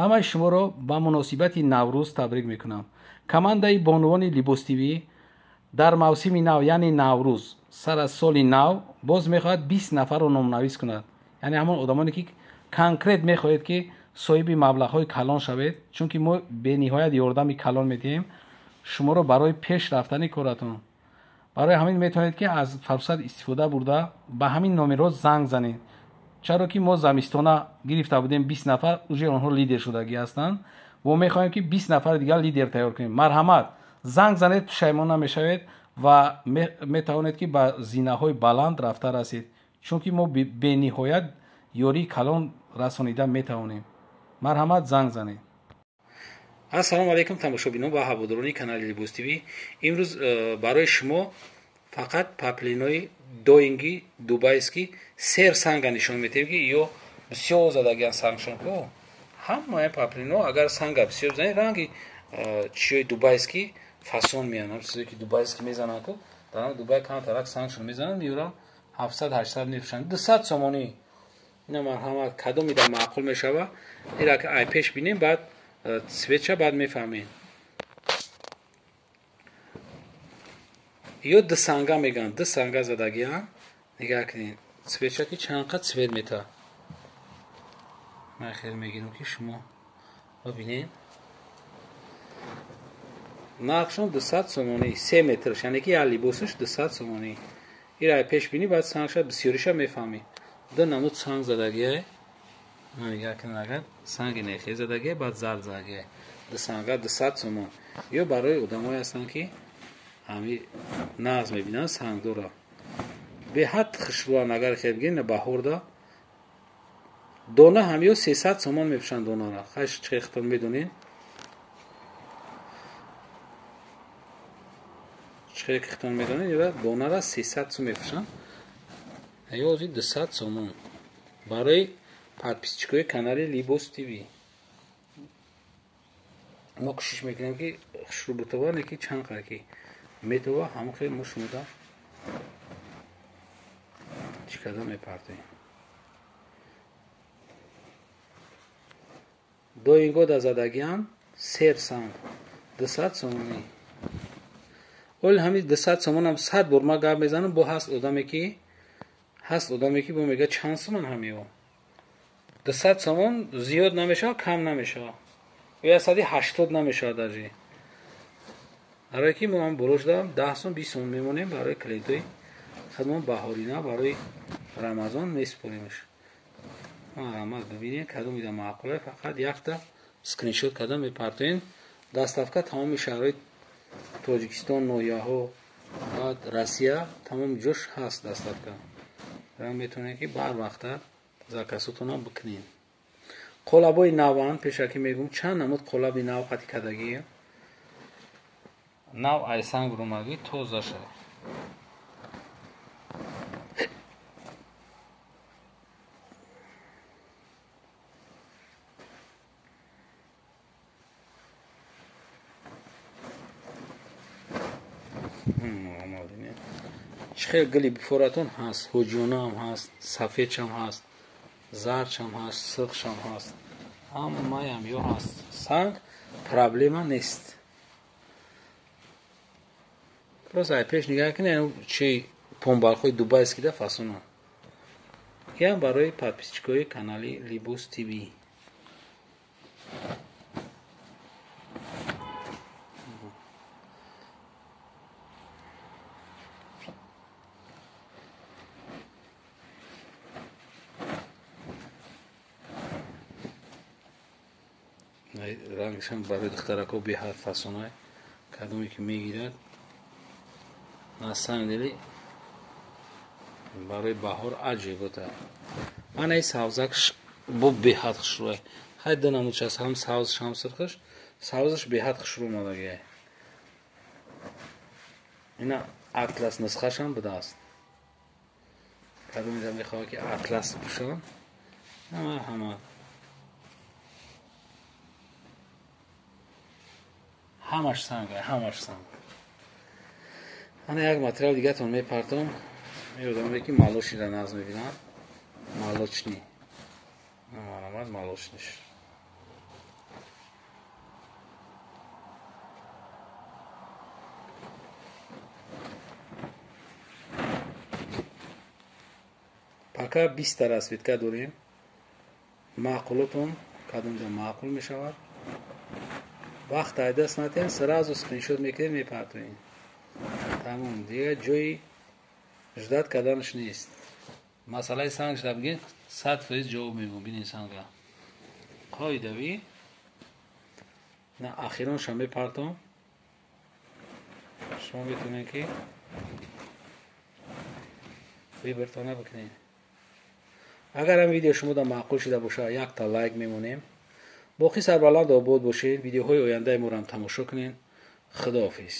Ҳамаи шуморо ба муносибати Наврӯз табрик мекунам. Командаи бонувони Либос ТВ дар мавсими нав, яъне Наврӯз, сар аз соли нав боз мехоҳад 20 нафарро номнавис кунад. Яъне ҳамон одамоне ки конкрет мехоҳед ки соҳиби маблағҳои калон шавед, чунки мо бениҳоят ёрдами калон медиҳем шуморо барои пеш рафтани коратон. Барои ҳамин метавонед ки аз фурсат истифода бурда ба ҳамин номерҳо занг занед. Чаро ки мо замистона гирифта будем 20 нафар, уже онҳо лидер шудагӣ ҳастанд. Мо мехоҳем ки 20 нафари дигар лидер тайёр кунем. Марҳамат, занг занед, пушаймон намешавед ва метавонед ки ба зинаҳои баланд рафта расед, чунки мо бениҳоят ёрии калон расонида метавонем. Марҳамат, занг занед. Ассалому алайкум тамошобинон ва ҳаводорони канали Либос ТВ. Имрӯз барои шумо фақат паплинои доинги дубайский сер санга нишон медиҳем, ки ё бисёр задагиан сангшон ко. Ҳамаи паплино агар санга бисёр бизанед, ранги чиёи дубайский фасон меянд. Ҳам чизое ки дубайский мезананд ко, дар Дубай камтарак сангшон мезананд, меёранд 700-800 мефурӯшанд. 200 сомонӣ. Ина марҳамат, кадомида маъқул мешава, ира ай пеш бинем, баъд цветша баъд мефаҳмем. Ё ду санга мегӯянд, ду санга задагиам. Нигаҳ кунед, цветша ки чанд қад цвет мета. Ман хел мегирам ки шумо бибинед. Нархшон 200 сомонӣ, 3 метрш, яъне ки як либосаш 200 сомонӣ. Ира ай пеш бинӣ, баъд сангша бисёриша мефаҳмӣ. Ду намуд санг задагиай. Нигоҳ кунед, агар санги нехе задагиай, баъд зард задагиай. Ду санга 200 сомон. Ё барои одамое ҳастанд ки ҳами нағз мебинанд сангдора. Беҳад хушрӯанд, агар хел бигиред, на баҳорда. Дона ҳам ё 300 сомон мефурӯшанд донара. Хаш чехтон медонед. Чехтон медонед, ё донара 300 сом мефурӯшанд. Ё ози 200 сомон. Барои подписчикои канали Либос ТВ. Мо кӯшиш мекунем ки хушрӯ бутова, не ки чанд қадр ки метова, ҳамон хел мо шумода чӣ карда мепартоем. Доингода задагиам сер санг 200 сомонӣ. Оли ҳамин 200 сомонам 100 бор ма гап мезанам, бо ҳаст одаме ки бо мега чанд сомон ҳамиё. 200 сомон зиёд намешавад, кам намешавад. Ё 180 намешавад даже. Барои ки мо ҳам боло шудам 10 сом 20 сом мемонем барои клиентои худмон баҳорина, барои Рамазон месупоримаш. Марҳамат, бибинед кадом ида маъқуле, фақат якта скриншот карда мепартоем. Доставка тамоми шаҳрҳои Тоҷикистон, ноҳияҳо, баъд Россия, тамоми ҷош ҳаст доставка. Метавонед ки бар вақта заказотонам бикунед. Қолабои наванд, пешакӣ мегӯм, чанд намуд қолаби нав қати кардагӣ. Нав айсанг румагӣ тоза шавад. Чӣ хел гули буфоратон ҳаст, ҳуҷунаам ҳаст, сафедшам ҳаст, зардшам ҳаст, сирхшам ҳаст, ҳамаям ё ҳаст. Санг проблема нест. Просто ай пеш нигаҳ кунед, чи помбалхои дубайский да фасона. Ям барои подписчикои канали Либос ТВ. Рангшам барои духтарако беҳад фасонай, кадоме ки мегирад. На самом деле барои баҳор аҷибота. Мана ин савзакш бо беҳад хушрӯай. Хай ду намудш аст, ҳам савзш ҳам сирхш. Савзаш беҳад хушрӯ омадагиай. Ина атлас нусхашам будааст. Кадомида мехоҳад ки атлас пӯшам, марҳамат. Ҳамаш санг, ҳамаш санг. Ана як материал дигатон мепартом. Меодаме ки малоширо нағз мебинам. Малочни. Марҳамат, малочниш. Ака, 20-та расцветка дорем. Маъқулотон кадомда маъқул мешавад, вақт ай даст натиҳен, сразу скриншот мекунед, мепартоед, тамом. Дигар ҷои ждать карданаш нест. Масъалаи санг шуда бигин, 100% ҷавоб мегӯм. Бинед, санга қоидавӣ на, ахиронша мепартом. Шумо метавонед, ки выбор тона бикунед. Агар ҳам видео шумода маъқул шуда бошад, якта лайк мемонем. Боқӣ сарбаланд, обод бошед. Видеоҳои ояндаи моро ҳам тамошо кунед. Худоҳофиз.